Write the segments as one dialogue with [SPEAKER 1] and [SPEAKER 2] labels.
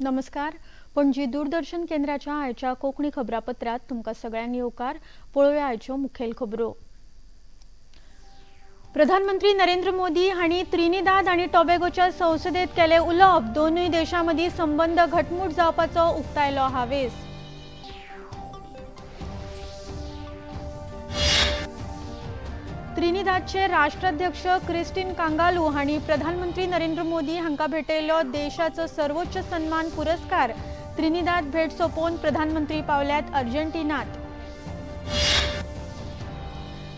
[SPEAKER 1] नमस्कार, पणजी दूरदर्शन केंद्राच्या आयच्या कोंकणी खबरापत्रात तुमकां सगळ्यांक येवकार. पळोवया आयच्यो मुखेल खबरो. प्रधानमंत्री नरेंद्र मोदी हांणी त्रिनिदाद आनी टोबॅगोच्या संसदेत केले उलोवप. दोनूय देशां मदीं संबंद घटमूट जावपाचो उक्तायलो हावेस. त्रिनिदादचे राष्ट्राध्यक्ष क्रिस्टीन कांगालू हांणी प्रधानमंत्री नरेंद्र मोदी हांकां भेटयलो देशाचो सर्वोच्च सन्मान पुरस्कार. त्रिनिदाद भेट सोंपोवन प्रधानमंत्री पावल्यात अर्जेंटिनात.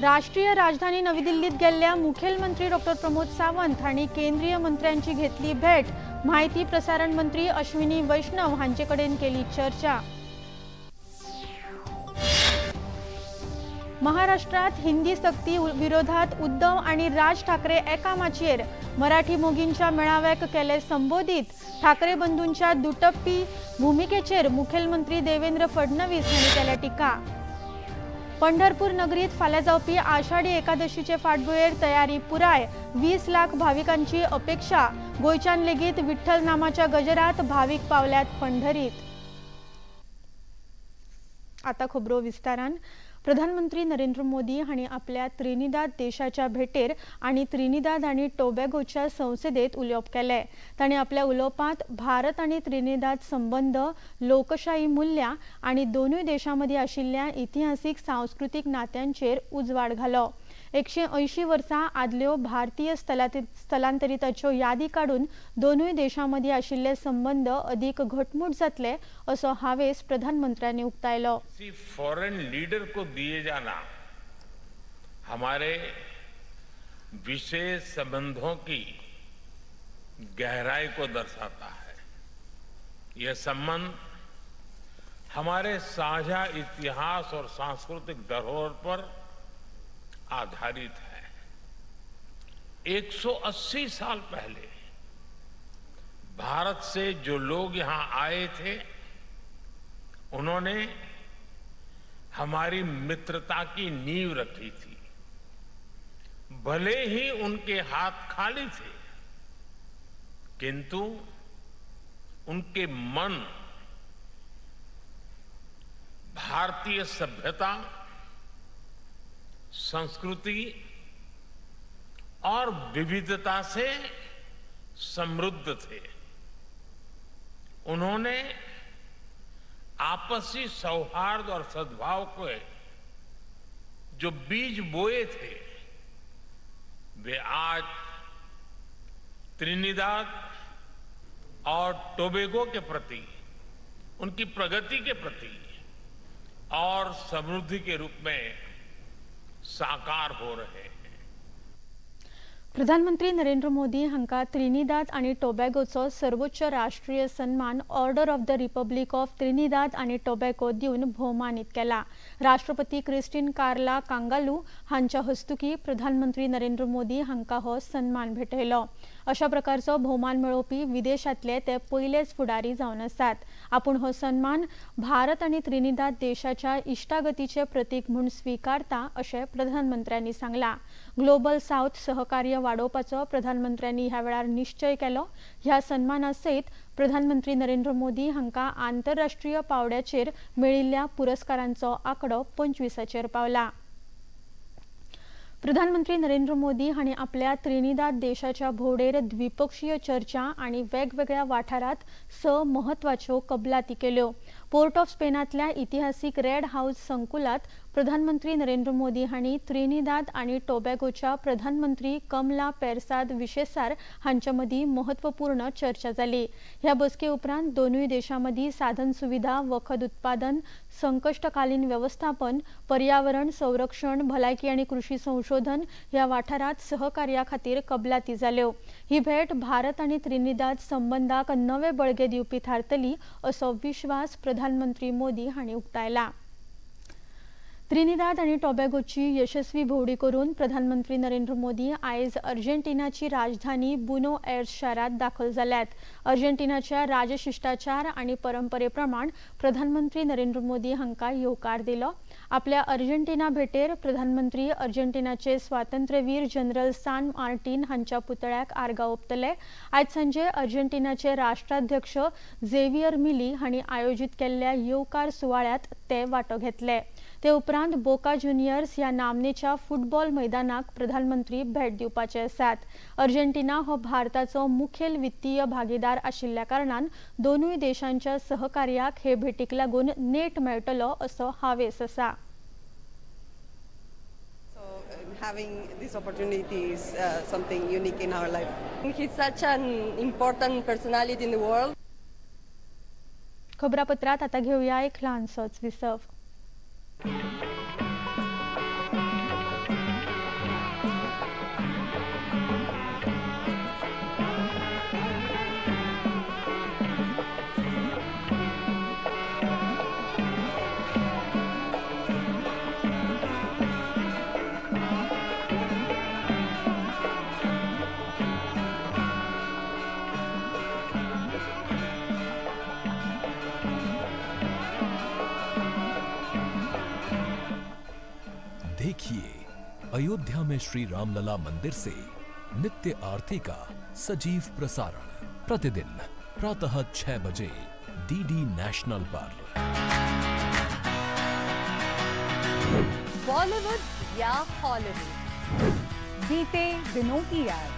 [SPEAKER 1] राष्ट्रीय राजधानी नवी दिल्लीत गेल्ल्या मुखेलमंत्री डॉ प्रमोद सावंत हांणी केंद्रीय मंत्र्यांची घेतली भेट. माहिती प्रसारण मंत्री अश्विनी वैष्णव हांचे कडेन केली चर्चा. महाराष्ट्रात हिंदी सक्ती विरोधात उद्धव आणि राज ठाकरे एका माचयेर. मराठी मोगींच्या मेळाव्याक केले संबोधित. ठाकरे बंधूंच्या दुटप्पी भूमिकेचेर मुखेलमंत्री देवेंद्र फडणवीस हांणी केल्या टिका. पंढरपूर नगरीत फाल्यां जावपी आषाढी एकादशीचे फाटभुंयेर तयारी पुराय. 20 लाख भाविकांची अपेक्षा. गोंयच्यान लेगीत विठ्ठल नामाच्या गजरात भाविक पावल्यात पंढरीत. आता खबरो विस्तारान. प्रधानमंत्री नरेंद्र मोदी हांणी आपल्या त्रिनिदाद देशाच्या भेटेर आनी त्रिनिदाद आनी टोबॅगोच्या संसदेत उलोवप केलें. तांणी आपल्या उलोवपांत भारत आनी त्रिनिदाद संबंद, लोकशाही मुल्यां आनी दोनूय देशां मदीं आशिल्ल्या इतिहासीक सांस्कृतीक नात्यांचेर उजवाड घालो. 180 वर्सां आदल्यो भारतीय स्थलांतरिताच्यो यादी काडून दोनूय देशां मदीं आशिल्ले संबंद अदीक घटमूट जातले असो हावेस प्रधानमंत्र्यांनी उक्तायलो.
[SPEAKER 2] फॉरेन लीडर को दिए जाना हमारे विशेष संबंधों की गहराई को दर्शाता है. यह संबंध हमारे साझा इतिहास और सांस्कृतिक धरोहर पर आधारित है. 180 साल पहले भारत से जो लोग यहां आए थे, उन्होंने हमारी मित्रता की नींव रखी थी. भले ही उनके हाथ खाली थे, किंतु उनके मन भारतीय सभ्यता, संस्कृति और विविधता से समृद्ध थे. उन्होंने आपसी सौहार्द और सद्भाव के जो बीज बोए थे, वे आज त्रिनिदाद और टोबैगो के प्रति, उनकी प्रगति के प्रति और समृद्धि के रूप में साकार हो रहे हैं.
[SPEAKER 1] प्रधानमंत्री नरेंद्र मोदी हांकां त्रिनिदाद आनी टोबॅगोचो सर्वोच्च राष्ट्रीय सन्मान Order of the Republic of Trinidad आनी टोबॅगो दिवन भोवमानीत केला. राष्ट्रपती क्रिस्टीन कार्ला कांगालू हांच्या हस्तुकी प्रधानमंत्री नरेंद्र मोदी हांकां हो सन्मान भेटयलो. अशा प्रकारचो भोवमान मेळोवपी विदेशांतले ते पयलेच फुडारी जावन आसात. आपूण हो सन्मान भारत आनी त्रिनिदाद देशाच्या इश्टागतीचे प्रतीक म्हूण स्विकारता अशें प्रधानमंत्र्यांनी सांगलां. ग्लोबल सावथ सहकार्य वाडोवपाचो प्रधानमंत्र्यांनी ह्या वेळार निश्चय केलो. ह्या सन्माना सयत प्रधानमंत्री नरेंद्र मोदी हांकां आंतरराष्ट्रीय पावंड्याचेर मेळिल्ल्या पुरस्कारांचो आंकडो 25चेर पावला. प्रधानमंत्री नरेंद्र मोदी हांणी आपल्या त्रिनिदाद देशाच्या भोंवडेर द्विपक्षीय चर्चा आनी वेगवेगळ्या वाठारांत 6 म्हत्वाच्यो कबलाती केल्यो. पोर्ट ऑफ स्पेनांतल्या इतिहासीक रेड हाऊस संकुलात प्रधानमंत्री नरेंद्र मोदी हांणी त्रिनिदाद आनी टोबॅगोच्या प्रधानमंत्री कमला पेरसाद विशेसार हांचे मदीं म्हत्वपूर्ण चर्चा जाली. ह्या बसके उपरांत दोनूय देशां मदीं साधन सुविधा, वखद उत्पादन, संकश्टकालीन वेवस्थापन, पर्यावरण संरक्षण, भलायकी आनी कृषी संशोधन ह्या वाठारांत सहकार्या खातीर कबलाती जाल्यो. ही भेट भारत आनी त्रिनिदाद संबंदाक नवे बळगे दिवपी थारतली असो विश्वास प्रधानमंत्री मोदी हांणी उक्तायला. त्रिनिदाद आनी टोबॅगोची यशस्वी भोंवडी करून प्रधानमंत्री नरेंद्र मोदी आयज अर्जेंटिनाची राजधानी बुनो एर्स शारांत दाखल जाल्यात। अर्जेंटिनाच्या राजशिश्टाचार आनी परंपरे प्रमाण प्रधानमंत्री नरेंद्र मोदी हांकां येवकार दिलो। आपल्या अर्जेंटिना भेटेर प्रधानमंत्री अर्जेंटिनाचे स्वातंत्र्यवीर जनरल सान मार्टीन हांच्या पुतळ्याक आर्गां ओंपतले। आयज सांजे अर्जेंटिनाचे राष्ट्राध्यक्ष झेवियर मिली हांणी आयोजीत केल्ल्या येवकार सुवाळ्यांत ते वांटो घेतले। ते उपरांत बोका ज्युनियर्स ह्या नामनेच्या फुटबॉल मैदानाक प्रधानमंत्री भेट दिवपाचे आसात। अर्जेंटिना हो भारताचो मुखेल वित्तीय भागीदार आशिल्ल्या कारणान दोनूय देशांच्या सहकार्याक हे भेटीक लागून नेट मेळटलो असो हावेस आसा।
[SPEAKER 3] Having this opportunity is something unique in our life.
[SPEAKER 4] He's such an important personality in the world.
[SPEAKER 1] खबरापत्रात आता घेऊया एक ल्हानसोच विसव।
[SPEAKER 5] देखिए अयोध्या में श्री रामलला मंदिर से नित्य आरती का सजीव प्रसारण प्रतिदिन प्रातः 6 बजे डीडी नेशनल पर।
[SPEAKER 6] बॉलीवुड या हॉलीवुड, बीते दिनों की याद,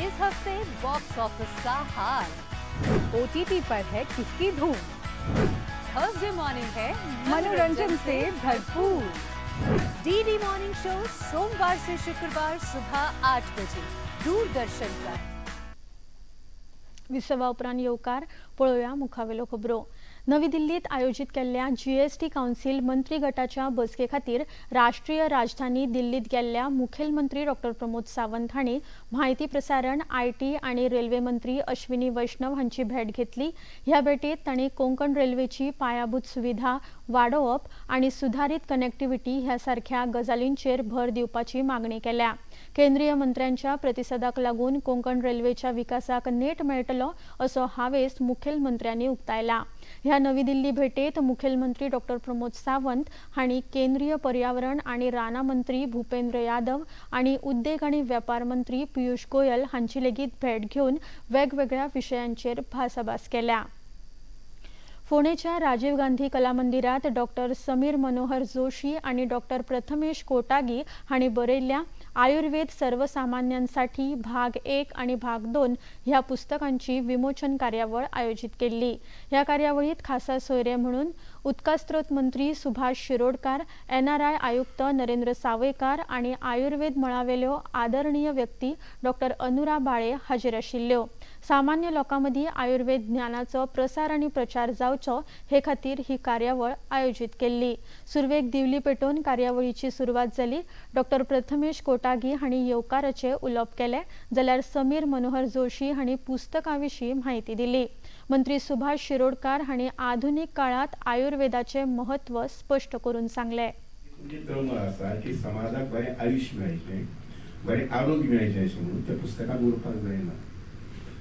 [SPEAKER 6] इस हफ्ते बॉक्स ऑफिस का हाल, ओटीटी पर है किसकी धूम, थर्सडे मॉर्निंग है मनोरंजन से भरपूर। डीडी मॉर्निंग शो सोमवार से शुक्रवार सुबह 8 बजे दूरदर्शन पर।
[SPEAKER 1] विसवा उपरांत येवकार पळोवया मुखावेलो खबरो। नवी दिल्लीत आयोजित केल्ल्या जीएसटी काउन्सिल मंत्री गटाच्या बसके खातीर राष्ट्रीय राजधानी दिल्लीत गेल्ल्या मुखेलमंत्री डॉक्टर प्रमोद सावंत हांणी म्हायती प्रसारण, IT आनी रेल्वे मंत्री अश्विनी वैष्णव हांची भेट घेतली। ह्या भेटीत तांणी कोंकण रेल्वेची पायाभूत सुविधा वाडोवप आनी सुधारीत कनेक्टिव्हिटी ह्या सारख्या गजालींचेर भर दिवपाची मागणी केल्या। केंद्रीय मंत्र्यांच्या प्रतिसादाक लागून कोंकण रेल्वेच्या विकासाक नेट मेळटलो असो हावेस मुखेलमंत्र्यांनी उक्तायला। ह्या नवी दिल्ली भेटेत मुखेलमंत्री डॉक्टर प्रमोद सावंत हांणी केंद्रीय पर्यावरण आनी रानां मंत्री भूपेंद्र यादव आनी उद्देग आनी वेपार मंत्री पियूष गोयल हांची लेगीत भेट घेवन वेगवेगळ्या विशयांचेर भासाभास केल्या। फोंडेच्या राजीव गांधी कला मंदिरात डॉक्टर समीर मनोहर जोशी आणि डॉक्टर प्रथमेश कोटागी हांणी बरयल्ल्या आयुर्वेद सर्वसामान्यांसाठी भाग 1 आणि भाग 2 ह्या पुस्तकांची विमोचन कार्यावळ आयोजित केल्ली। ह्या कार्यावळीत खासा सोयरे म्हणून उदकास्रोत मंत्री सुभाष शिरोडकार, एनआरआय आयुक्त नरेंद्र सावयकार आणि आयुर्वेद मळावेल्यो आदरणीय व्यक्ती डॉक्टर अनुरा बाळे हाजीर आशिल्ल्यो। सामान्य लोकां मदीं आयुर्वेद ज्ञानाचो प्रसार आनी प्रचार जावचो हे खातीर ही कार्यावळ आयोजित केल्ली। सुरवेक दिवली पेटोवन कार्यावळीची सुरवात जाली। डॉक्टर प्रथमेश कोटागी हांणी येवकाराचे उलोवप केले, जाल्यार समीर मनोहर जोशी हांणी पुस्तकां विशीं म्हायती दिली। मंत्री सुभाष शिरोडकार हांणी आधुनिक काळात आयुर्वेदाचे महत्व स्पष्ट करून सांगले।
[SPEAKER 7] तळमळ आसा की समाजाक बरें आयुष्य मेळचें, बरें आरोग्य मेळचें अशें म्हणून त्या पुस्तकांत उरपाक जायना,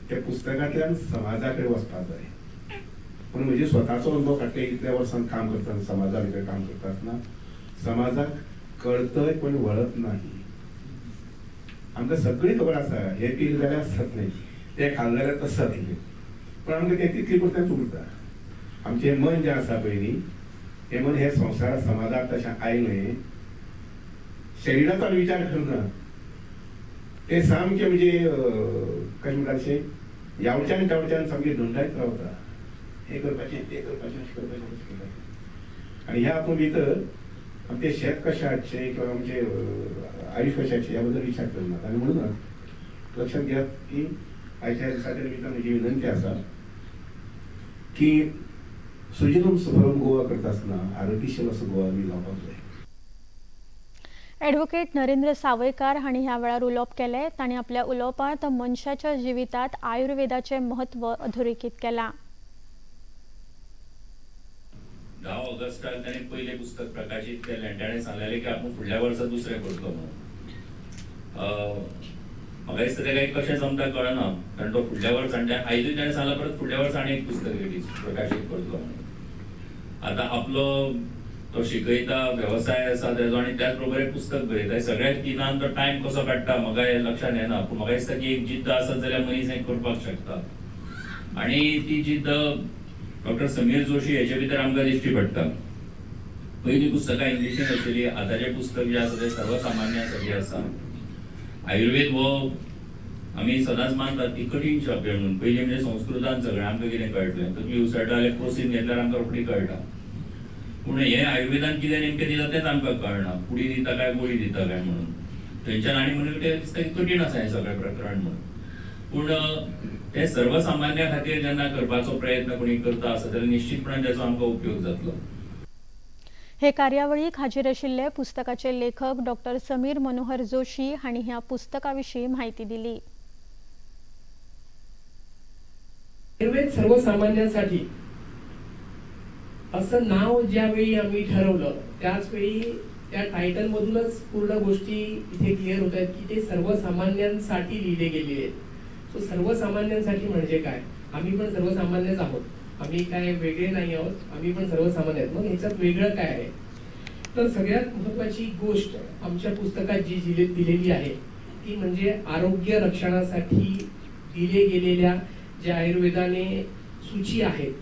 [SPEAKER 7] त्या पुस्तकांतल्यान समाजा कडेन वचपाक जाय। पूण म्हजे स्वताचो अनुभव काडटा, इतल्या वर्सां काम करतना, समाजा भितर काम करता आसतना समाजाक कळतय पण वळत नाही। आमकां सगळी खबर आसा, हें पिलें जाल्यार जातलें, तें खालें जाल्यार तशें जातलें, पण आमकां तें तितली पुरतेंच उरता। आमचें मन जें आसा पळय न्ही, हें मन हे संवसारांत समाजांत तशें आयलें, शरिराचो आमी विचार करना, तें सामकें म्हणजे कशें म्हणटा तशें यावच्यान तावच्यान सामकें धुंडायत रावता, हें करपाचें तें करपाचें, अशें करपाचें तशें करपाचें। आनी ह्या हातूंत भितर आमचें शेत कशें हाडचें किंवा आमचें आयुश्य कशें हाडचें ह्या बद्दल विचार करनात। आनी म्हणूनच लक्षांत घेयात की आयच्या दिसाच्या निमित्तान म्हजी विनंती आसा की सुजलम सुफलम गोवा करता आसतना आरोग्यशील असो गोवा आमी जावपाक जाय।
[SPEAKER 1] ॲडव्होकेट नरेंद्र सावयकार हांणी ह्या वेळार उलोवप केलें। तांणी आपल्या उलोवपांत मनशाच्या जिवितांत आयुर्वेदाचें म्हत्व अधोरेखीत केलां।
[SPEAKER 8] 10 ऑगस्टाक ताणें पयलें पुस्तक प्रकाशीत केलें आनी ताणें सांगलेलें की आपूण फुडल्या वर्सा दुसरें करतलो म्हणून. म्हाका दिसता तेका एक कशें जमता कळना, कारण तो फुडल्या वर्सा आनी आयजूय ताणें सांगलां परत फुडल्या वर्सा आनी एक पुस्तक रिलीज प्रकाशीत करतलो म्हणून. आतां आपलो तो शिकयता, वेवसाय आसा तेजो आनी त्याच बरोबर एक पुस्तक बरयता. सगळ्या तिनान तो टायम कसो काडटा म्हाका हें लक्षांत येना, पूण म्हाका दिसता की एक जिद्द आसत जाल्यार मनीस हें करपाक शकता आनी ती जिद्द डॉक्टर समीर जोशी हेचे भितर आमकां दिश्टी पडटा. पयलीं पुस्तकां इंग्लिशीन आशिल्लीं, आतांचें पुस्तक जें आसा तें सर्वसामान्यांसाठी आसा. आयुर्वेद हो आमी सदांच मानतात की कठीण शब्द म्हणून. पयलीं म्हणजे संस्कृतान सगळें आमकां कितें कळटलें, तकली उसळटा जाल्यार क्रोसीन घेतल्यार आमकां रोखडी कळटा, पूण हें आयुर्वेदान कितें नेमकें दिता तेंच आमकां कळना, पुडी दिता काय गोळी दिता काय म्हणून. थंयच्यान आनी म्हणून तें दिसता की कठीण आसा हें सगळें प्रकरण म्हणून. पूण तें सर्वसामान्या खातीर जेन्ना करपाचो प्रयत्न कोणी करता आसत जाल्यार निश्चितपणान तेचो आमकां उपयोग जातलो.
[SPEAKER 1] हे कार्यावळीक हाजीर आशिल्ले पुस्तकाचे लेखक डॉक्टर समीर मनोहर जोशी हांणी ह्या पुस्तका विशीं म्हायती दिली.
[SPEAKER 9] आयुर्वेद सर्वसामान्यांसाठी असं नाव ज्यावेळी आम्ही ठरवलं त्याचवेळी त्या टायटलमधूनच पूर्ण गोष्टी इथे क्लिअर होत आहेत की ते सर्वसामान्यांसाठी लिहिले गेले आहेत. सो सर्वसामान्यांसाठी म्हणजे काय, आम्ही पण सर्वसामान्यच आहोत, आम्ही काय वेगळे नाही आहोत, आम्ही पण सर्वसामान्य आहेत. मग ह्याच्यात वेगळं काय आहे, तर सगळ्यात महत्त्वाची गोष्ट आमच्या पुस्तकात जी दिलेली आहे ती म्हणजे आरोग्य रक्षणासाठी दिले गेलेल्या ज्या आयुर्वेदाने सूची आहेत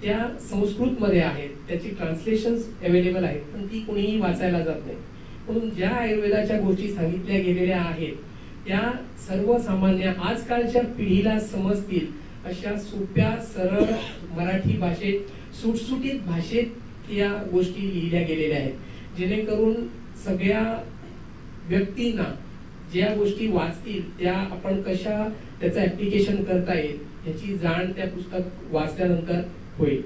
[SPEAKER 9] त्या संस्कृतमध्ये आहेत, त्याची ट्रान्सलेशन्स अवेलेबल आहेत, पण ती कोणीही वाचायला जात नाही. म्हणून ज्या आयुर्वेदाच्या गोष्टी सांगितल्या गेलेल्या आहेत त्या सर्वसामान्य आजकालच्या पिढीला समजतील अशा सोप्या सरळ मराठी भाषेत, सुटसुटीत भाषेत त्या गोष्टी लिहिल्या गेलेल्या आहेत, जेणेकरून सगळ्या व्यक्तींना ज्या गोष्टी वाचतील त्या आपण कशा त्याचं ॲप्लिकेशन करता येईल याची जाण त्या पुस्तक वाचल्यानंतर होईल.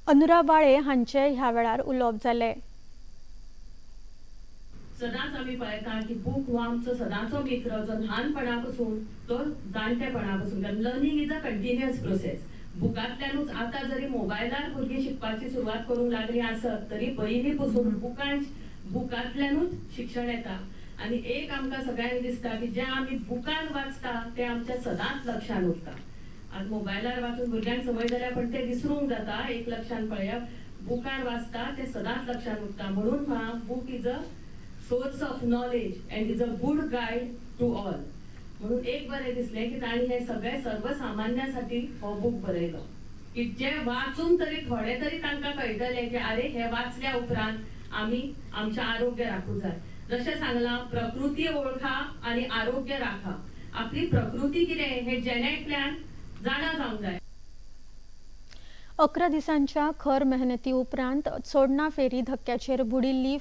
[SPEAKER 1] अनुरा बाळे हांचे ह्या वेळार उलोवप जालें.
[SPEAKER 10] सदांच आमी पळयता की बूक हो आमचो सदांचो मित्र, जो ल्हानपणा पासून तो जाणटेपणा पासून. कारण learning is a continuous process. बुकांतल्यानूच आतां जरी मोबायलार भुरगीं शिकपाची सुरवात करूंक लागली आसत तरी पयलीं पासून बुकांतल्यानूच शिक्षण येता. आनी एक आमकां सगळ्यांक दिसता की जें आमी बुकान वाचता तें आमच्या सदांच लक्षांत उरता. आतां मोबायलार वाचून भुरग्यांक संवय जाल्या पण तें विसरूंक जाता. एक लक्षांत पळया, बुकार वाचता तें सदांच लक्षांत उरता. म्हणून book is a source of knowledge and is a good guide to all. म्हणून एक बरें दिसलें की तांणी हें सगळें सर्वसामान्यांसाठी हो बूक बरयलो की जे वाचून तरी थोडे तरी तांकां कळटलें की अरे हे वाचल्या उपरांत आमी आमचें आरोग्य राखूंक जाय. जशें सांगलां, प्रकृती वळखा आनी आरोग्य राखा. आपली प्रकृती कितें हें जेणे एकल्यान जाणा जावंक जाय.
[SPEAKER 1] 11 दिसांच्या खर मेहनती उपरांत चोडणा फेरी धक्क्याचेर बुडिल्ली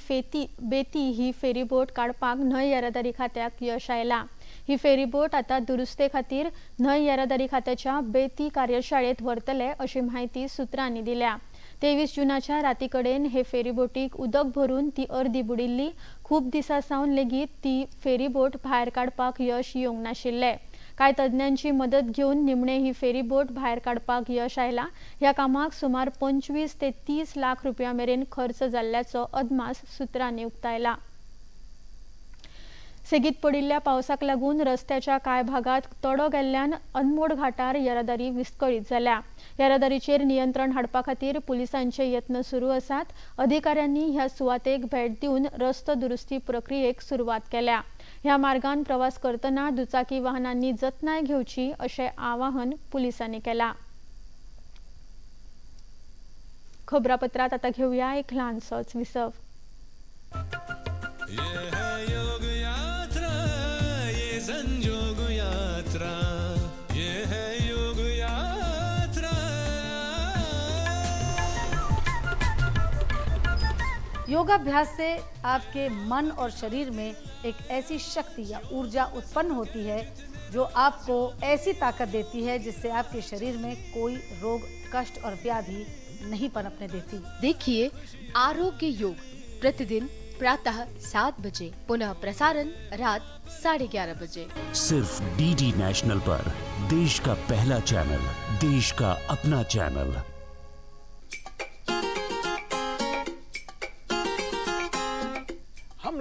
[SPEAKER 1] बेती ही फेरीबोट काडपाक न्हंय येरादारी खात्याक यश आयलां. ही फेरीबोट आतां दुरुस्ते खातीर न्हंय येरादारी खात्याच्या बेती कार्यशाळेत व्हरतले अशी म्हायती सुत्रांनी दिल्या. 23 जूनाच्या राती कडेन हे फेरीबोटीक उदक भरून ती अर्दी बुडिल्ली. खूब दिसां सावन लेगीत ती फेरीबोट भायर काडपाक यश येवंक नाशिल्लें. कांय तज्ञांची मदत घेवन निमणे ही फेरीबोट भायर काडपाक यश आयलां. ह्या कामाक सुमार 25 ते 30 लाख रुपया मेरेन खर्च जाल्ल्याचो अदमास सुत्रांनी उक्तायला. सेगीत पडिल्ल्या पावसाक लागून रस्त्याच्या कांय भागात तडो गेल्ल्यान अनमोड घाटार येरादारी विस्कळीत जाल्या. येरादारीचेर नियंत्रण हाडपा खातीर पुलिसांचे यत्न सुरू आसात. अधिकाऱ्यांनी ह्या सुवातेक भेट दिवन रस्तो दुरुस्ती प्रक्रियेक सुरवात केल्या. ह्या मार्गान प्रवास करतना दुचाकी वाहनांनी जतनाय घेवची अशें आवाहन पुलिसांनी केलां. खबरापत्रात आता घेऊया एक ल्हानसोच विसव.
[SPEAKER 11] ये है योग यात्रा, ये संजोग यात्रा, ये है योग यात्रा.
[SPEAKER 6] योगाभ्यास से आपके मन और शरीर में एक ऐसी शक्ति या ऊर्जा उत्पन्न होती है जो आपको ऐसी ताकत देती है जिससे आपके शरीर में कोई रोग, कष्ट और व्याधि नहीं पनपने देती।
[SPEAKER 12] देखिए आरोग्य योग प्रतिदिन प्रातः 7 बजे, पुनः प्रसारण रात 11:30 बजे,
[SPEAKER 13] सिर्फ डीडी नेशनल पर। देश का पहला चैनल, देश का अपना चैनल।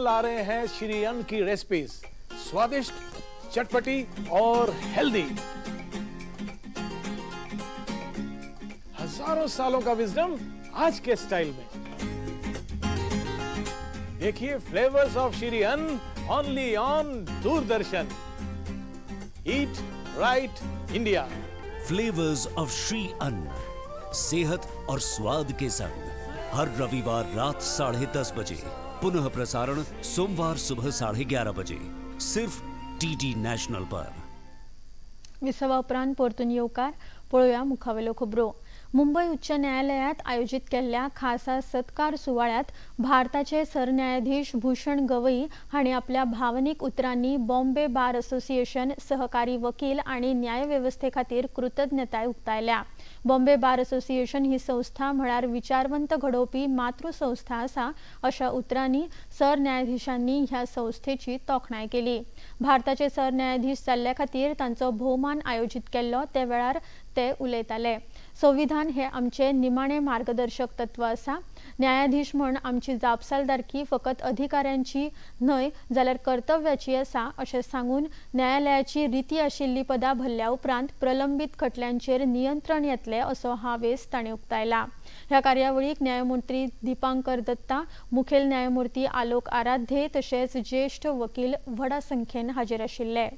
[SPEAKER 13] ला रहे हैं श्री अन्न की रेसिपीज, स्वादिष्ट, चटपटी और हेल्दी। हजारों सालों का विजडम आज के स्टाइल में। देखिए flavours of Shri Anna only on Doordarshan. Eat right India.
[SPEAKER 14] Flavours of Shri Anna, सेहत और स्वाद के संग, हर रविवार रात 10:30 बजे, पुनः प्रसारण सोमवार सुबह 11:30 बजे, सिर्फ डीडी नॅशनल पर।
[SPEAKER 1] विसवा उपरांत परतून येवकार। पळोवया मुखावेल्यो खबरो। मुंबय उच्च न्यायालयात आयोजित केल्ल्या खासा सत्कार सुवाळ्यात भारताचे सरन्यायाधीश भूषण गवई हांणी आपल्या भावनीक उतरांनी बॉम्बे बार असोसिएशन, सहकारी वकील आनी न्यायवेवस्थे खातीर कृतज्ञताय उक्तायल्या। बॉम्बे बार असोसिएशन ही संस्था म्हळ्यार विचारवंत घडोवपी मातृसंस्था आसा अशा उतरांनी सरन्यायाधीशांनी ह्या संस्थेची तोखणाय केली। भारताचे सरन्यायाधीश जाल्ल्या खातीर तांचो भोवमान आयोजित केल्लो ते वेळार ते उलयताले। संविधान हे आमचे निमाणे मार्गदर्शक तत्व आसा। न्यायाधीश म्हूण आमची जापसालदारकी फकत अधिकाऱ्यांची न्हय जाल्यार कर्तव्याची आसा अशें सांगून न्यायालयाची रिती आशिल्ली पदां भरल्या उपरांत प्रलंबीत खटल्यांचेर नियंत्रण येतलें असो हावेस ताणें उक्तायला। ह्या कार्यावळीक न्यायमूर्ती दीपांकर दत्ता, मुखेल न्यायमूर्ती आलोक आराध्ये तशेंच ज्येश्ठ वकील व्हडा संख्येन हाजीर आशिल्ले।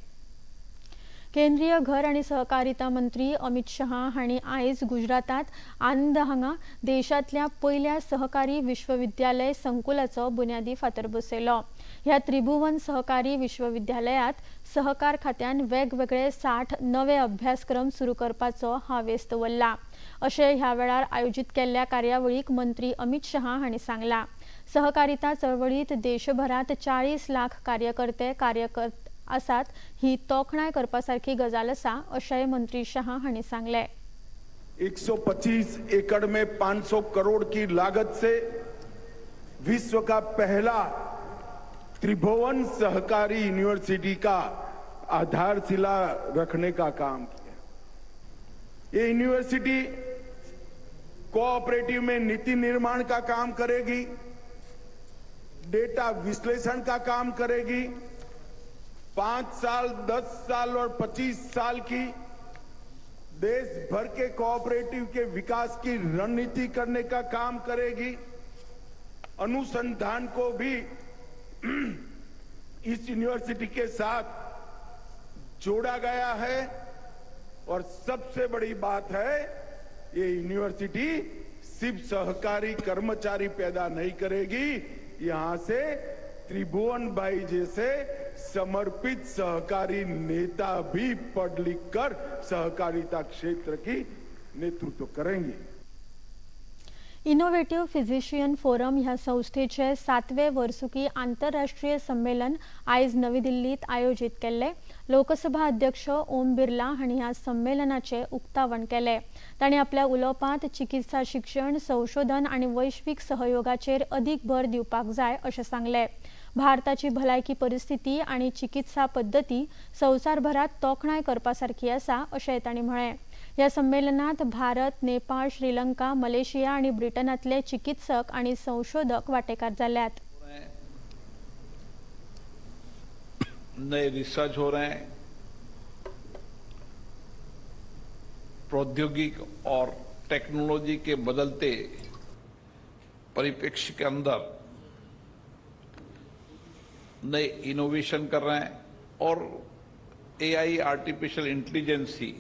[SPEAKER 1] केंद्रीय घर आनी सहकारिता मंत्री अमित शहा हांणी आयज गुजरातात आनंद हांगा देशांतल्या पयल्या सहकारी विश्वविद्यालय संकुलाचो बुन्यादी फातर बसयलो। ह्या त्रिभुवन सहकारी विश्वविद्यालयात सहकार खात्यान वेगवेगळे 60 नवे अभ्यासक्रम सुरू करपाचो हावेस दवरला अशें ह्या वेळार आयोजित केल्ल्या कार्यावळीक मंत्री अमित शहा हांणी सांगला। सहकारिता चळवळीत देशभरात 40 लाख कार्यकर्ते कार्यकर्ते आसात ही तोखणाय करपा सारखी गजाल आसा अशेंय मंत्री शहा हांणी सांगलें।
[SPEAKER 15] 125 एकड़ में 500 करोड़ की लागत से विश्व का पहला त्रिभुवन सहकारी यूनिवर्सिटी का आधारशिला रखने का काम किया। ये यूनिवर्सिटी कोऑपरेटिव में नीति निर्माण का काम करेगी, डेटा विश्लेषण का काम करेगी, 5 साल, 10 साल और 25 साल की देश भर के कोऑपरेटिव के विकास की रणनीति करने का काम करेगी। अनुसंधान को भी इस यूनिवर्सिटी के साथ जोड़ा गया है और सबसे बड़ी बात है, ये यूनिवर्सिटी सिर्फ सहकारी कर्मचारी पैदा नहीं करेगी, यहां से त्रिभुवन भाई जैसे समर्पित सहकारी नेता भी पढ़ लिख कर सहकारिता क्षेत्र की नेतृत्व करेंगे।
[SPEAKER 1] इनोवेटिव फिजिशियन फोरम ह्या संस्थेचे 7वे वर्सुकी आंतरराष्ट्रीय संमेलन आयज नवी दिल्लीत आयोजित केल्ले। लोकसभा अध्यक्ष ओम बिर्ला हांणी ह्या संमेलनाचे उक्तावण केले। तांणी आपल्या उलोवपांत चिकित्सा शिक्षण, संशोधन आनी वैश्वीक सहयोगाचेर अदीक भर दिवपाक जाय अशें सांगलें। भारताची भलायकी परिस्थिती आनी चिकित्सा पद्दती संवसारभरात तोखणाय करपा सारकी आसा अशें तांणी म्हळें। ह्या संमेलनात भारत, नेपाळ, श्रीलंका, मलेशिया आनी ब्रिटनांतले चिकित्सक आनी संशोधक वांटेकार जाल्यात।
[SPEAKER 16] नए रिसर्च हो रहे हैं, प्रौद्योगिक और टेक्नोलॉजी के बदलते परिप्रेक्ष्य के अंदर नए इनोवेशन कर रहे हैं और एआई, आर्टिफिशियल इंटेलिजेंसी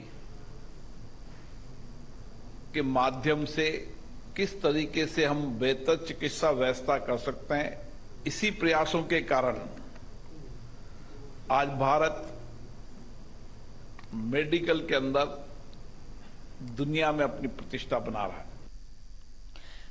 [SPEAKER 16] के माध्यम से किस तरीके से हम बेहतर चिकित्सा व्यवस्था कर सकते हैं, इसी प्रयासों के कारण आज भारत मेडिकल के अंदर दुनिया में अपनी प्रतिष्ठा बना रहा है।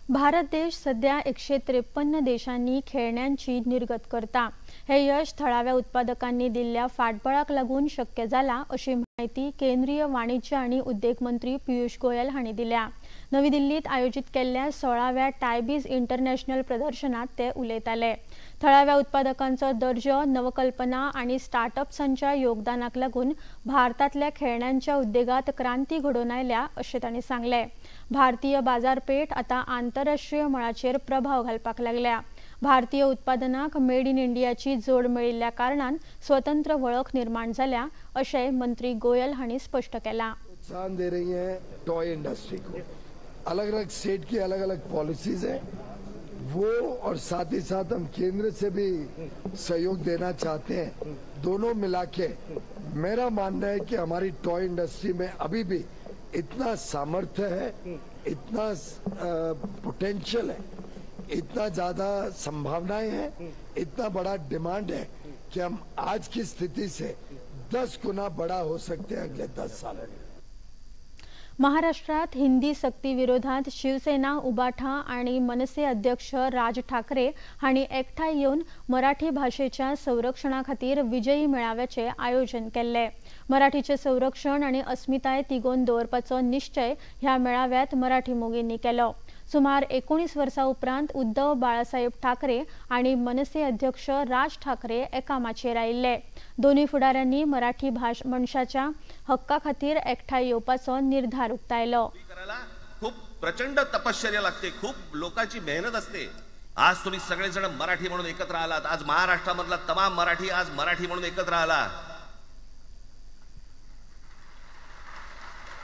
[SPEAKER 1] भारत देश सध्या 153 देशांनी खेळण्यांची निर्गत करता। हे यश थळाव्या उत्पादकांनी दिल्ल्या फाटबळाक लागून शक्य जाला अशी माहिती केंद्रीय वाणिज्य आनी उद्देग मंत्री पियूष गोयल हांणी दिल्या। नवी दिल्लीत आयोजित केल्ल्या 16व्या टायबीज इंटरनॅशनल प्रदर्शनात ते उलयताले। थळाव्या उत्पादकांचो दर्जो, नवकल्पना आनी स्टार्टअप्सांच्या योगदानाक लागून भारतांतल्या खेळण्यांच्या उद्देगात क्रांती घडोवन आयल्या अशें तांणी सांगलें। भारतीय बाजारपेठ आतां आंतरराष्ट्रीय मळाचेर प्रभाव घालपाक लागल्या। भारतीय उत्पादनाक मेड इन इंडियाची जोड मेळिल्ल्या कारणान स्वतंत्र वळख निर्माण जाल्या अशें मंत्री गोयल हांणी स्पष्ट केलां।
[SPEAKER 17] प्रोत्साहन दे रही है टॉय इंडस्ट्री को, अलग अलग स्टेट की अलग अलग पॉलिसीज हैं वो, और साथ ही साथ हम केंद्र से भी सहयोग देना चाहते हैं। दोनों मिला के मेरा मानना है कि हमारी टॉय इंडस्ट्री में अभी भी इतना सामर्थ्य है, इतना पोटेंशियल है, इतना ज़्यादा संभावनाएं हैं, इतना बड़ा डिमांड है कि हम आज की स्थिति से 10 गुना बड़ा हो सकते हैं अगले 10 सालों में।
[SPEAKER 1] महाराष्ट्रात हिंदी सक्ती विरोधात शिवसेना उबाठा आणि मनसे अध्यक्ष राज ठाकरे हांणी एकठांय येवन मराठी भाषेच्या संरक्षणा खातीर विजयी मेळाव्याचे आयोजन केल्ले। मराठीचे संरक्षण आणि अस्मिताय तिगोवन दवरपाचो निश्चय ह्या मेळाव्यात मराठी मोगींनी केलो। सुमार 19 वर्सां उपरांत उद्धव बाळासाहेब ठाकरे आणि मनसे अध्यक्ष राज ठाकरे एका माचयेर आयिल्ले। दोनूय फुडाऱ्यांनी मराठी भाश मनशाच्या हक्का खातीर एकठांय येवपाचो निर्धार उक्तायलो।
[SPEAKER 18] खूप प्रचंड तपश्चर्या लागते, खूप लोकांची मेहनत असते। आज तुम्ही सगळेजण मराठी म्हणून एकत्र आलात। आज महाराष्ट्रामधला तमाम मराठी आज मराठी म्हणून एकत्र आला।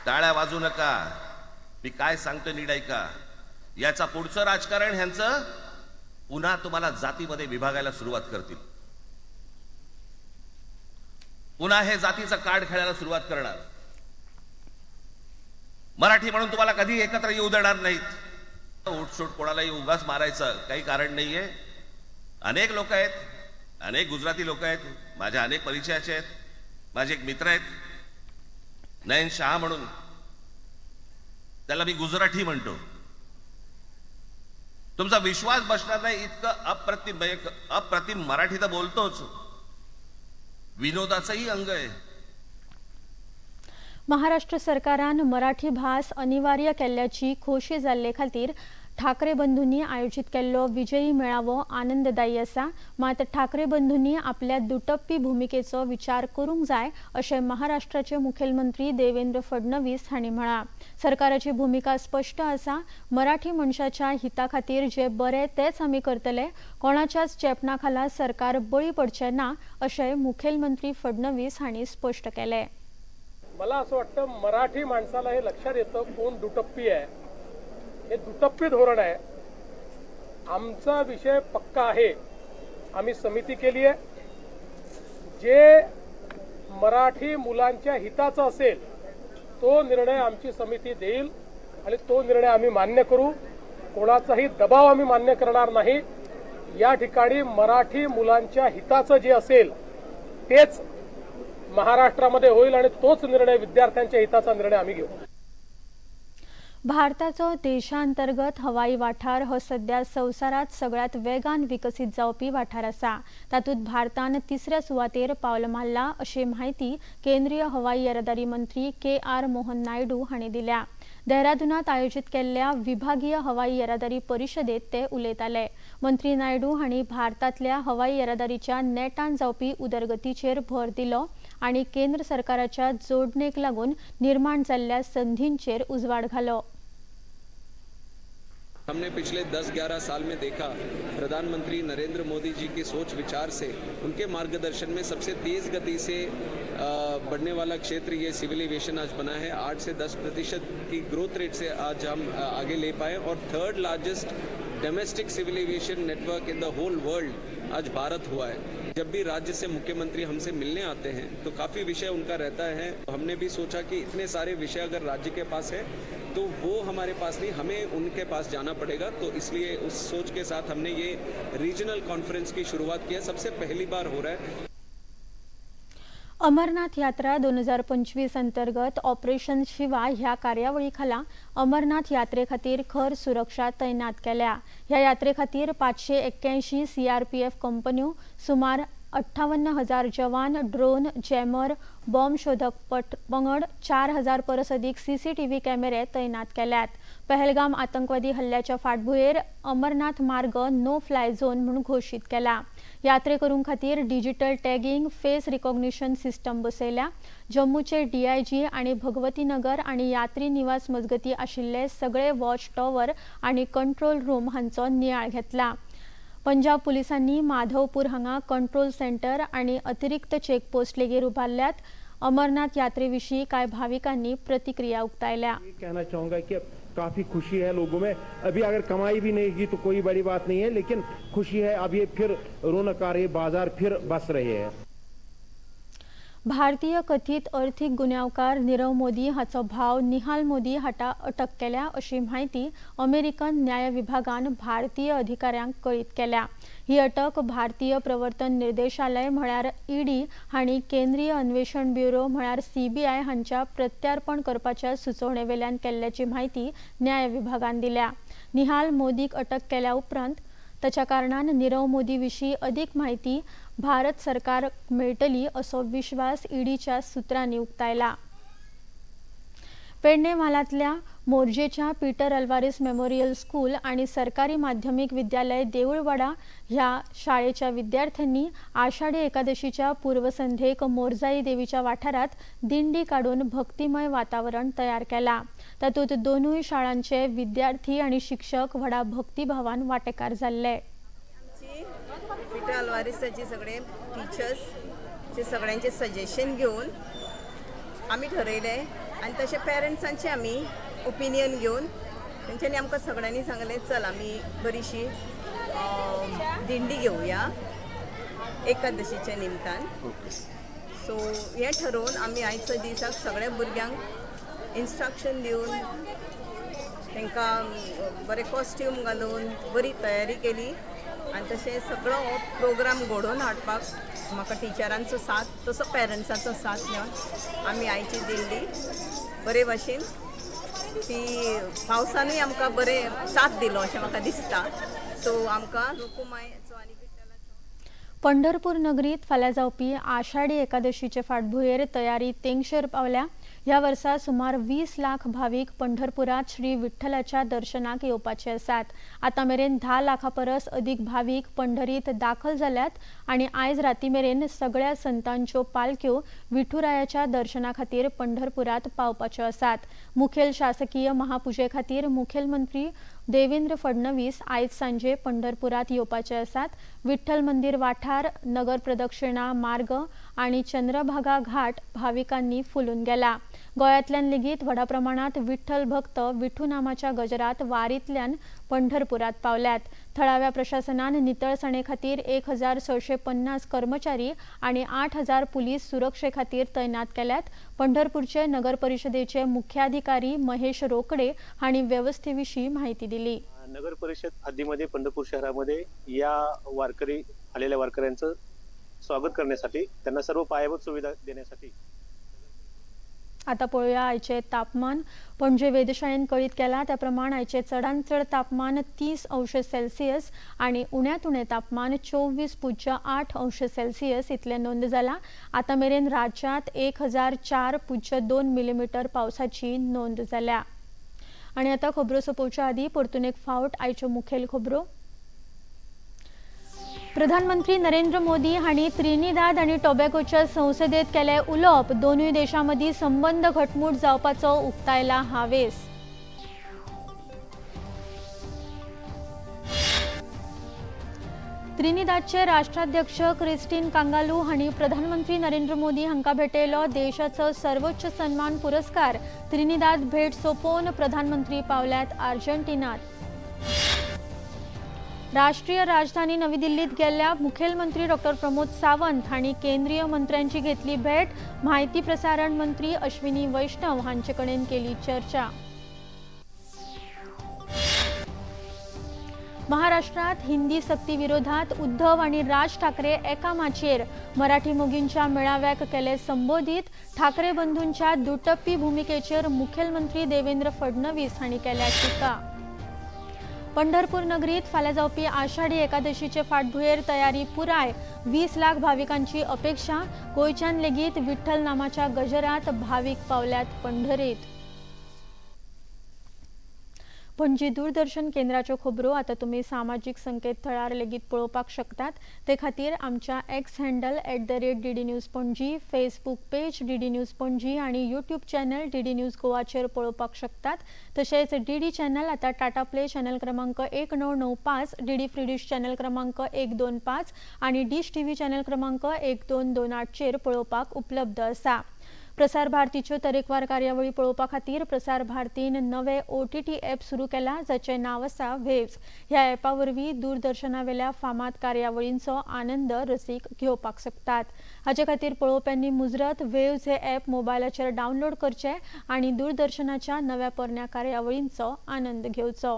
[SPEAKER 18] टाळ्या वाजू नका, मी काय सांगतोय नीट ऐका। याचा पुढचं राजकारण ह्यांचं पुन्हा तुम्हाला जातीमध्ये विभागायला सुरुवात करतील, पुन्हा हे जातीचं कार्ड खेळायला सुरुवात करणार। मराठी म्हणून तुम्हाला कधी एकत्र येऊ देणार नाहीत। उठसूट कोणालाही उगाच मारायचं काही कारण नाहीये। अनेक लोक आहेत, अनेक गुजराती लोक आहेत, माझ्या अनेक परिचयाचे आहेत, माझे एक मित्र आहेत नयन शहा म्हणून, त्याला मी गुजराठी म्हणतो। तुमचा विश्वास बसणार नाही इतकं अप्रतिम अप्रतिम मराठी तर बोलतोच, विनोदाचंही अंग आहे।
[SPEAKER 1] महाराष्ट्र सरकारान मराठी भास अनिवार्य केल्ल्याची खोशी जाल्ले खातीर ठाकरे बंधूंनी आयोजित केल्लो विजयी मेळावो आनंददायी आसा। मात ठाकरे बंधूंनी आपल्या दुटप्पी भूमिकेचो विचार करूंक जाय अशें महाराष्ट्राचे मुखेलमंत्री देवेंद्र फडणवीस हांणी म्हळां। सरकाराची भूमिका स्पष्ट आसा, मराठी मनशाच्या हिता खातीर जे बरें तेच आमी करतले, कोणाच्याच चेपणा खाला सरकार बळी पडचें ना अशें मुखेलमंत्री फडणवीस हांणी स्पष्ट केलें।
[SPEAKER 19] मला असं वाटतं मराठी माणसाला हे लक्षात येतं कोण दुटप्पी आहे। हे दुटप्पी धोरण आहे। आमचा विषय पक्का आहे, आम्ही समिती केली आहे। जे मराठी मुलांच्या हिताचा असेल तो निर्णय आमची समिती देईल आणि तो निर्णय आम्ही मान्य करू। कोणाचाही दबाव आम्ही मान्य करणार नाही। या ठिकाणी मराठी मुलांच्या हिताचं जे असेल तेच महाराष्ट्रामध्ये होईल आणि तोच निर्णय विद्यार्थ्यांच्या हिताचा निर्णय आम्ही घेऊ।
[SPEAKER 1] भारताचो देशांतर्गत हवाई वाठार हो सध्या संवसारात सगळ्यात वेगान विकसीत जावपी वाठार आसा। तातूंत भारतान तिसऱ्या सुवातेर पावल मारला अशी म्हायती केंद्रीय हवाई येरादारी मंत्री के.आर. मोहन नायडू हांणी दिल्या। देहरादूनात आयोजित केल्ल्या विभागीय हवाई येरादारी परिशदेत ते उलयताले। मंत्री नायडू हांणी भारतांतल्या हवाई येरादारीच्या नेटान जावपी उदरगतीचेर भर दिलो आनी केंद्र सरकाराच्या जोडणेक लागून निर्माण जाल्ल्या संधींचेर उजवाड घालो।
[SPEAKER 20] हमने पिछले 10-11 साल में देखा प्रधानमंत्री नरेंद्र मोदी जी की सोच विचार से, उनके मार्गदर्शन में सबसे तेज गति से बढ़ने वाला क्षेत्र ये सिविल एविएशन आज बना है। 8 से 10% की ग्रोथ रेट से आज हम आगे ले पाए और 3rd largest domestic civil aviation network in the whole world आज भारत हुआ है। जब भी राज्य से मुख्यमंत्री हमसे मिलने आते हैं तो काफ़ी विषय उनका रहता है। हमने भी सोचा कि इतने सारे विषय अगर राज्य के पास है तो वो हमारे पास नहीं, हमें उनके पास जाना पड़ेगा। तो इसलिए उस सोच के साथ हमने ये रीजनल कॉन्फ्रेंस की शुरुआत की है। सबसे पहली बार हो रहा है।
[SPEAKER 1] अमरनाथ यात्रा 2025 अंतर्गत ऑपरेशन शिवा ह्या कार्यावळी खाला अमरनाथ यात्रे खातीर खर सुरक्षा तैनात केल्या। ह्या यात्रे खातीर 581 सीआरपीएफ कंपन्यो, सुमार 58,000 जवान, ड्रोन, जॅमर, बॉम्ब शोधक पंगड, 4,000 परस अदीक सीसीटीव्ही कॅमेरे तैनात केल्यात। पहलगाम आतंकवादी हल्ल्याच्या फाटभुंयेर अमरनाथ मार्ग नो फ्लाय झोन म्हूण घोशीत केला। यात्रेकरूं खातीर digital tagging, face recognition system बसयल्या। जम्मूचे डीआयजी आनी भगवती नगर आनी यात्री निवास मजगती आशिल्ले सगळे वॉच टॉवर आनी कंट्रोल रूम हांचो नियाळ घेतला। पंजाब पुलिसांनी माधवपूर हांगा कंट्रोल सेंटर आनी अतिरिक्त चेकपोस्ट लेगीत उबारल्यात। अमरनाथ यात्रेविशीं कांय भाविकांनी प्रतिक्रिया उक्तायल्या।
[SPEAKER 21] कहना चाहूँगा कि काफ़ी खुशी है लोगों में। अभी अगर कमाई भी नहीं की तो कोई बड़ी बात नहीं है, लेकिन खुशी है। अब ये फिर रौनक आ रही है, बाजार फिर बस रहे हैं।
[SPEAKER 1] भारतीय कथित अर्थीक गुन्यांवकार नीरव मोदी हाचो भाव निहाल मोदी हाका अटक केल्या अशी म्हायती अमेरिकन न्याय विभागान भारतीय अधिकाऱ्यांक कळीत केल्या। ही अटक भारतीय प्रवर्तन निर्देशालय म्हळ्यार ईडी हांणी केंद्रीय अन्वेषण ब्युरो म्हळ्यार सीबीआय हांच्या प्रत्यार्पण करपाच्या सुचोवणे वेल्यान केल्ल्याची म्हायती न्याय विभागान दिल्या। निहाल मोदीक अटक केल्या उपरांत ताच्या कारणान नीरव मोदी विशीं अदीक म्हायती भारत सरकार मेळटली असो विश्वास ईडीच्या सूत्रांनी उक्तायला। पेडणे म्हालांतल्या मोरजेच्या पीटर अल्वारीस मेमोरियल स्कूल आनी सरकारी माध्यमीक विद्यालय देऊळवाडा ह्या शाळेच्या विद्यार्थ्यांनी आषाढी एकादशीच्या पूर्वसंध्येक मोरजाई देवीच्या वाठारात दिंडी काडून भक्तिमय वातावरण तयार केला। तातूंत दोनूय शाळांचे विद्यार्थी आनी शिक्षक व्हडा भक्तिभावान वांटेकार जाल्ले।
[SPEAKER 3] पीटर अल्वारीसाचे सगळे टिचर्स सगळ्यांचे सजेशन घेवन आमी ठरयलें आनी तशें पेरंट्सांचे आमी ओपिनियन घेवन तेंच्यांनी आमकां सगळ्यांनी सांगलें चल आमी बरीशी दिंडी घेवया एकादशीच्या निमतान। सो हें ठरोवन आमी आयच्या दिसाक सगळ्या भुरग्यांक इन्स्ट्रक्शन दिवन तांकां बरें कॉस्ट्यूम घालून बरी तयारी केली आनी तशें सगळो हो प्रोग्राम घडोवन हाडपाक म्हाका टिचरांचो साथ तसो पेरंट्सांचो साथ मेळून आमी आयची दिंडी बरे भाशेन ती पावसानूय आमकां बरें साथ दिलो अशें म्हाका दिसता। सो आमकां रुकुमायचो आनी
[SPEAKER 1] पंढरपूर नगरीत फाल्यां जावपी आषाढी एकादशीचे फाटभुंयेर तयारी तेंगशेर पावल्या। ह्या वर्सा सुमार 20 लाख भावीक पंढरपुरात श्री विठ्ठलाच्या दर्शनाक येवपाचे आसात। आतां मेरेन 10 लाखां परस अदीक भावीक पंढरीत दाखल जाल्यात आनी आयज राती मेरेन सगळ्या संतांच्यो पालख्यो विठुरायाच्या दर्शना खातीर पंढरपुरात पावपाच्यो आसात। मुखेल शासकीय महापुजे खातीर मुखेलमंत्री देवेंद्र फडणवीस आयज सांजे पंढरपुरात येवपाचे आसात। विठ्ठल मंदिर वाठार, नगर प्रदक्षिणा मार्ग आनी चंद्रभागा घाट भाविकांनी फुलून गेला। गोंयांतल्यान लेगीत व्हडा प्रमाणात विठ्ठल भक्त विठुनामाच्या गजरात वारींतल्यान पंढरपुरात पावल्यात। थळाव्या प्रशासनान नितळसाणे खातीर 1650 कर्मचारी आनी 8000 पुलीस सुरक्षे खातीर तैनात केल्यात। पंढरपूरचे नगर परिषदेचे मुख्याधिकारी महेश रोकडे हांणी वेवस्थे विशीं माहिती दिली।
[SPEAKER 22] नगर परिषद हद्दीमध्ये पंढरपूर शहरामध्ये या वारकरी आलेल्या वारकऱ्यांचं स्वागत करण्यासाठी त्यांना सर्व पायाभूत सुविधा देण्यासाठी।
[SPEAKER 1] आता पळोवया आयचे तापमान। पणजे वेधशाळेन कळीत केला त्या प्रमाण आयचे चडांत चड तापमान 30 अंश सेल्सियस आनी उण्यांत उणें तापमान 24.8 अंश सेल्सियस इतलें नोंद जाला। आतां मेरेन राज्यांत 1004.2 मिलीमीटर पावसाची नोंद जाल्या। आनी आतां खबरो सोंपोवच्या आदीं परतून एक फावट आयच्यो मुखेल खबरो। प्रधानमंत्री नरेंद्र मोदी हांणी त्रिनिदाद आनी टोबॅगोच्या संसदेत केलें उलोवप, दोनूय देशां मदीं संबंद घटमूट जावपाचो उक्तायला हावेस। त्रिनिदादचे राष्ट्राध्यक्ष क्रिस्टीन कांगालू हांणी प्रधानमंत्री नरेंद्र मोदी हांकां भेटयलो देशाचो सर्वोच्च सन्मान पुरस्कार। त्रिनिदाद भेट सोंपोवन प्रधानमंत्री पावल्यात आर्जेंटिनात। राष्ट्रीय राजधानी नवी दिल्लीत गेल्ल्या मुखेलमंत्री डॉक्टर प्रमोद सावंत हांणी केंद्रीय मंत्र्यांची घेतली भेट, माहिती प्रसारण मंत्री अश्विनी वैष्णव हांचे कडेन केली चर्चा। महाराष्ट्रात हिंदी सक्ती विरोधात उद्धव आणि राज ठाकरे एका माचयेर, मराठी मोगींच्या मेळाव्याक केले संबोधित। ठाकरे बंधूंच्या दुटप्पी भूमिकेचेर मुखेलमंत्री देवेंद्र फडणवीस हांणी केल्या टिका। पंढरपूर नगरीत फाल्यां जावपी आषाढी एकादशीचे फाटभुंयेर तयारी पुराय, 20 लाख भाविकांची अपेक्षा। गोंयच्यान लेगीत विठ्ठल नामाच्या गजरात भावीक पावल्यात पंढरीत। पणजी दूरदर्शन केंद्राच्यो खबरो आतां तुमी सामाजीक संकेतथळार लेगीत पळोवपाक शकतात. ते खातीर आमच्या X handle @DD News Panaji, Facebook page DD News Panaji आनी यूट्यूब चॅनल DD news गोवाचेर पळोवपाक शकतात. तशेंच DD channel आतां टाटा प्ले चॅनल क्रमांक 1995, DD free dish channel क्रमांक 125 आनी डिश टीव्ही चॅनल क्रमांक 1228चेर पळोवपाक उपलब्ध आसा. प्रसार भारतीच्यो तरेकवार कार्यावळी पळोवपा खातीर प्रसार भारतीन नवे OTT app सुरू केला, जाचें नांव आसा वेव्स. ह्या ॲपा वरवीं दूरदर्शनावेल्या फामाद कार्यावळींचो आनंद रसीक घेवपाक शकतात. हाचे खातीर पळोवप्यांनी मुजरत वेव्स हे ॲप मोबायलाचेर डावनलोड करचें आनी दूरदर्शनाच्या नव्या पोरण्या कार्यावळींचो आनंद घेवचो.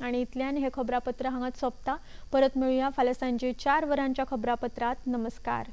[SPEAKER 1] आनी इतल्यान हे खबरापत्र हांगाच सोंपता. परत मेळुया फाल्यां सांजे 4 वरांच्या खबरापत्रांत. नमस्कार.